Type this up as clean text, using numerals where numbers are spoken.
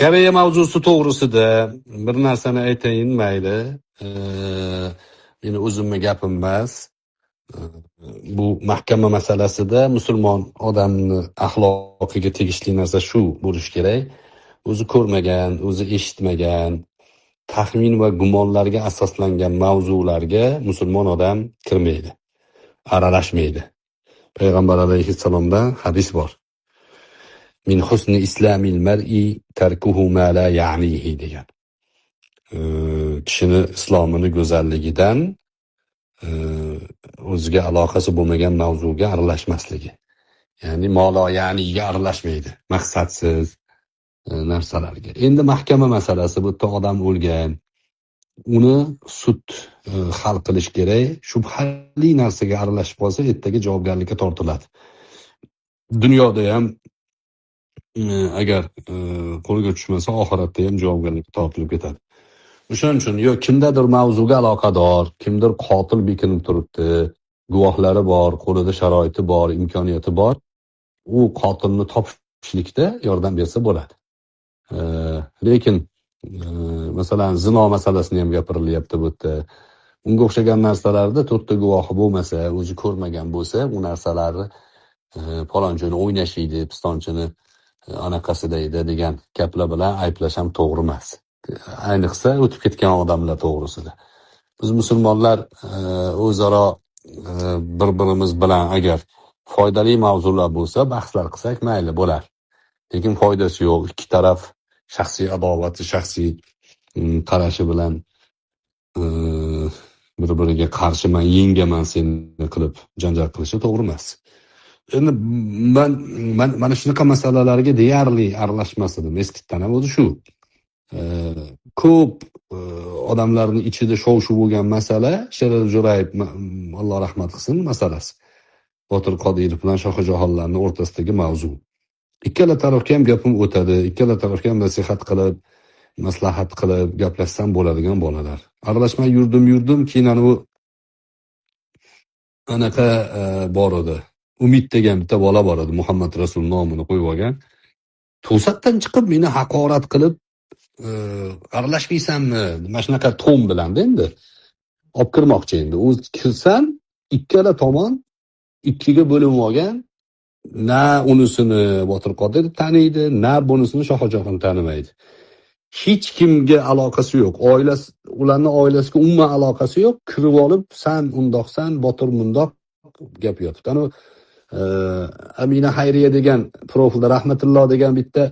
Koreya mavzusi to'g'risida bir narsani aytayin, mayli. Meni o'zimni gapim emas. Bu mahkama masalasida musulmon odamni axloqiga tegishli narsa shu bo'lishi kerak. O'zi ko'rmagan, o'zi eshitmagan, taxmin va gumonlarga asoslangan mavzularga musulmon odam kirmaydi, aralashmaydi. Payg'ambar alayhissalomdan hadis bor. Min husni islamil mar'i tarkuhu ma la ya'nihi degan. Kishini islomini go'zalligidan o'ziga aloqasi bo'lmagan mavzuga aralashmasligi. Ya'ni ma la ya'niga aralashmaydi, maqsadsiz narsalarga. Endi mahkama masalasi, bu yerda odam o'lgan, uni sud hal qilish kerak. Shubhali narsaga aralashib qolsa, ertaga javobgarlikka tortiladi. Dunyoda ham agar qo'lga tushmasa, oxiratda ham javobgarlikka tortilib ketadi. O'shaning uchun yo kimdadir mavzuga aloqador, kimdir qotil bekinib turibdi, guvohlari bor, qo'lida sharoiti bor, imkoniyati bor, u qotilni topishlikda yordam bersa bo'ladi. Lekin masalan, zino masalasini ham gapirilyapti bu yerda. Unga o'xshagan narsalarda to'rtta guvohi bo'lmasa, o'zi ko'rmagan bo'lsa, u narsalarni palonchini o'ynashiydi, pistonchini anaqasida edi degan gaplar bilan ayblash ham to'g'ri emas. Ayniqsa o'tib ketgan odamlar to'g'risida. Biz musulmonlar o'zaro bir-birimiz bilan agar foydali mavzular bo'lsa, bahslar qilsak mayli bo'lar. Lekin foydasi yo'q. Ikki taraf shaxsiy adovati, shaxsiy qarashi bilan bir-biriga qarshiman, yengaman seni qilib janjal qilishi to'g'ri emas. Endi man mana shunaqa masalalarga deyarli aralashmas edim. Eskitdan ham o'zi shu. Ko'p odamlarning ichida shov-shuv bo'lgan masala Sherali Jo'rayev, Alloh rahmat qilsin, masalasi. Botir Qodirov bilan Shohijahonlarning o'rtasidagi mavzu. Ikkala tarafga ham gapim o'tadi, ikkala tarafga ham nasihat qilib, maslahat qilib gaplashsam bo'ladigan bolalar. Aralashmay yurdim, keyin ana u anaqa bor edi. Umid degan bitta bola bor edi, Muhammad Rasul nomini qo'yib olgan. To'satdan chiqib meni haqorat qilib, aralashmaysanmi? Mana shunaqa ton bilan endi olib kirmoqchi endi. O'zi kirsam, ikkala tomon ikkiga bo'linib olgan. Na unisini Botir Qodirov taniydi, na bunisini Shohijahon tanimaydi. Hech kimga aloqasi yo'q. Oilasi, ularning oilasiga umuman aloqasi yo'q. Kirib olib, san undoqsan, Botir mundoq gap yotibdi. Ana Amina Xayriya degan profilda Rahmatulloh degan bitta